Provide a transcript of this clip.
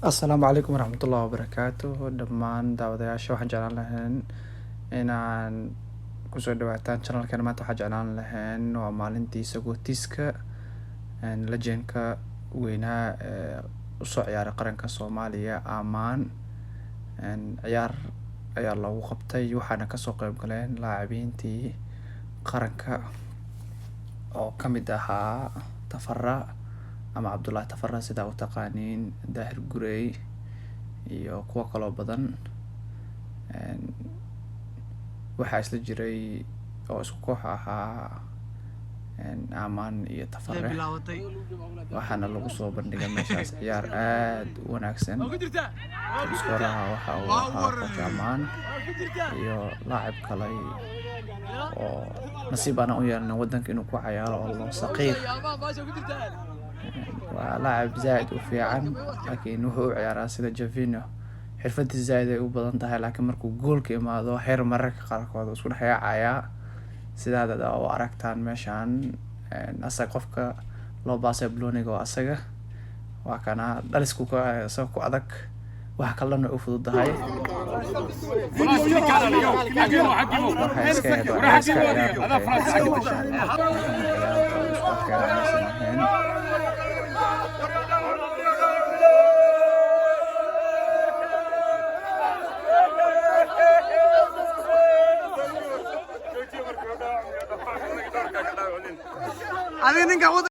Asalaamu calaykum waraxmatullaahi wabarakaatu. Dhammaan daawadayaasha, waxaan jeclaan lahayn inaan kusoo dhawaataan channelkan. Maanta waxaan jeclaan lahayn, waa maalintii sagootiska legendka weynaa ee usoo ciyaaray qaranka Soomaaliya, Amaan. Ciyaar ayaa loogu qabtay, waxaana kasoo qeyb galeen laacibiintii qaranka oo kamid ahaa Tafara ama Cabdullaahi Tafara sidaa u taqaaniin, Daahir Gurey iyo kuwo kaloo badan. Waxaa isla jiray oo isku koox ahaa Amaan iyo Tafare, waxaana lagu soo bandhigay meeshaas ciyaar aad u wanaagsan. Iskooraha waxa uu ahaa coach Amaan iyo laacib kale oo nasiib aanan u yeelin wadanka inuu ku cayaaro oo loo Saqiir. Waa laacib zaaid u fiican, laakiin wuxuu u ciyaaraa sida Gervinho. Xirfadiisa zaaid ay u badan tahay, laakiin markuu goolka imaado xeer mararka qaarkood wuu isku dhex yaacayaa, sida hadda u aragtaan meeshaan. Asaga qofka loo baasay balooniga waa asaga, waa kana dhalisku isaga ku adag, wax kalena way u fududahay. Waxay iska ahayd waa iska ciyaar, waxay iska masha Allah, ciyaar oo isku adkeena maysan ahayn. Adiga ninka wada.